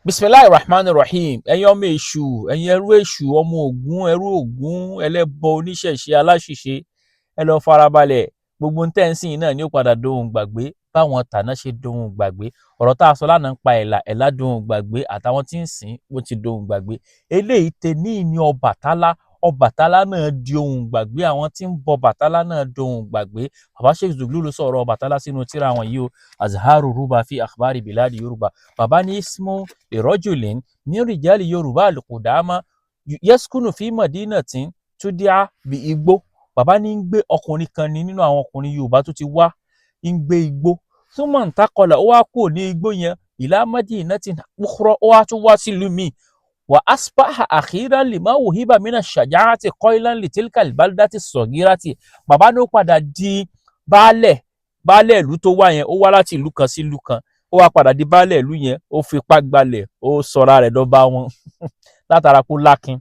Bisimilahi Rahman Rahim. Ẹ̀yin ọmọ èṣù, ẹ̀yin ẹrú èṣù, ọmọ Ògún, ẹrú Ògún, ẹlẹ́bọ, oníṣẹ̀ṣe, aláṣìṣe, ẹ lọ farabalẹ̀. Gbogbo ń tẹ́ ń sìn náà ní ó padà dohun gbàgbé, báwọn tàná ṣe dohun gbàgbé. Ọ̀rọ̀ tá a sọ lánàá ń pa ẹ̀là, ẹ̀là dohun gbàgbé, àtàwọn tí ń sìn ó ti dohun gbàgbé. Eléyìí tẹ ní ní Ọbàtálá. Ọbàtálá náà di ohun gbàgbé, àwọn tí ń bọ Bàtálá náà dohun gbàgbé. Bàbá Sheikh Zughlulu sọ̀rọ̀ Ọbàtálá sínú tírà wọn yìí o, Azharu Ruba fi Akhbari Biladi Yorùbá. Bàbá ní ismu lirajulin min rijali Yorùbá al-qudama yaskunu fi madinatin tudia bi igbó. Bàbá ní ń gbé, ọkùnrin kan ní nínú àwọn ọkùnrin Yorùbá tó ti wá ń gbé igbó. Thumma intaqala, ó wá kúrò ní igbó yẹn, ila madinatin ukhra, ó wá tún wá sílùú míì. Wa asbaha akhiran lima wuhiba mina shaja'ati qailan litilka albaldati sọgírati. Bàbá ní ó padà di baálẹ̀, baálẹ̀ ìlú tó wá yẹn. Ó wá láti ìlú kan sí ìlú kan, ó wá padà di baálẹ̀ ìlú yẹn. Ó fipá gbalẹ̀, ó sọra rẹ̀ dọ́ba wọn látara kó lákin.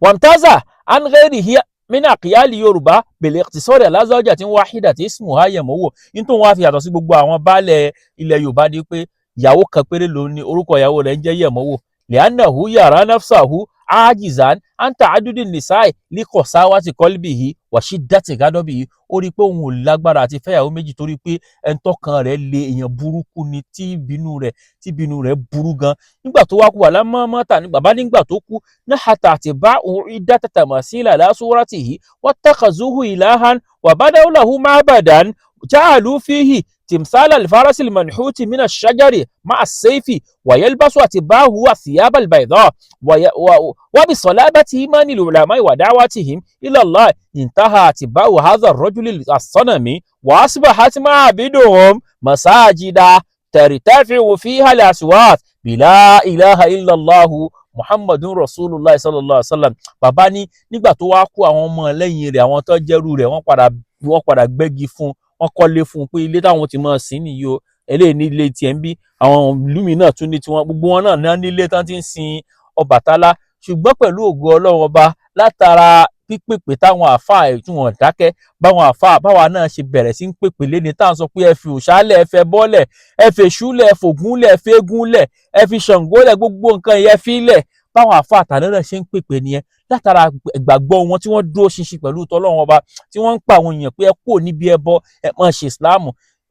Wamtaza an ghairihi min aqyali Yorùbá bil iqtisari ala zawjatin wahidatin ismuha Yẹmọ́wò. Nítorí wọn á fi yàtọ̀ sí gbogbo àwọn baálẹ̀ ilẹ̀ Yorùbá ni pé ìyàwó kan péré ló ní, orúkọ ìyàwó rẹ̀ ń jẹ́ Yẹmọ́wò. Li'annahu yara nafsahu ajizan an ta'addudi nisa'i liqasawati qalbihi wa shiddati ghadabihi. Ó rí i pé òun ò lágbára àti fẹ́yàwó méjì, torí pé ẹni tọ́kàn rẹ̀ le, èèyàn burúkú ni, tí ìbínú rẹ̀ burú gan. Nígbà tó wá kú, wà lámọ́mọ́ta ní bàbá, nígbà tó kú, nahata atba'uhu iddata tamasila ala suratihi wattakhazuhu ilahan wa badaw lahu ma'badan ja'alu fihi timsal al-farasi al-manhuti min ash-shajari ma'a as-sayfi wa yalbasu atba'uhu ath-thiyab al-bayda wa bisalabati imani al-ulama'i wa da'watihim ila Allah intaha atba'u hadha ar-rajuli as-sanami wa asbahat ma'abiduhum masajida tartafi'u fiha al-aswat bila ilaha illallah Muhammadun Rasulullah sallallahu alaihi wasallam. Bàbá ní nígbà tó wá kú, àwọn ọmọ lẹ́yìn rẹ̀, àwọn tó jẹ́rú rẹ̀, wọ́n padà gbẹ́gi fún, wọ́n kọ́lé fún un pé ilé táwọn ti máa sìn nìyí o. Eléyìí ní ilé tiẹ̀ ń bí, àwọn ìlú mi náà tún ní tiwọn. Gbogbo wọn náà nílé tán ti ń sin Ọbàtálá. Ṣùgbọ́n pẹ̀lú ògo Ọlọ́run Ọba, látara pípèpè táwọn àáfàá tí wọn dákẹ́, báwọn àáfàá báwa náà ṣe bẹ̀rẹ̀ sí ń pèpè léni, tá à ń sọ pé ẹ fi òṣàlẹ̀, ẹ fẹ́ bọ́lẹ̀, ẹ fi èṣúlẹ̀, ẹ fògúnlẹ̀, ẹ fi égúnlẹ̀, ẹ fi Ṣàngólẹ̀, gbogbo nǹkan yẹn fi lẹ̀. Báwọn àáfàá àtàná náà ṣe ń pèpè nìyẹn, látara ìgbàgbọ́ wọn tí wọ́n dúró ṣinṣin pẹ̀lú tọ́lọ́run Ọba, tí wọ́n ń pa àwọn èèyàn pé ẹ kúrò níbi ẹbọ, ẹ máa ṣe Ìsìláàmù.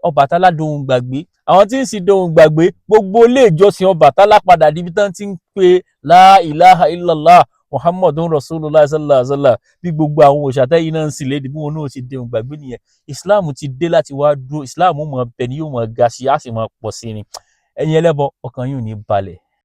Ọbàtálá dohun gbàgbé, àwọn tí ń sì dohun gbàgbé. Gbogbo ilé ìjọsìn Ọbàtálá padà níbi tán ti ń pe la ilaha illallah Muhammadun Rasulullah sallallahu alaihi wasallam. Bí gbogbo àwọn òòṣà tẹ́yìn náà ń sìn lédi, bí wọn náà ṣe dohun gbàgbé nìyẹn. Islam ti dé láti wá dúró. Islam mọ̀ bẹ́ẹ̀ ni, yóò mọ̀ ga sí, á sì mọ̀ pọ̀ sí ni. Ẹ̀yin ẹlẹ́bọ, ọkàn yín ò ní balẹ̀.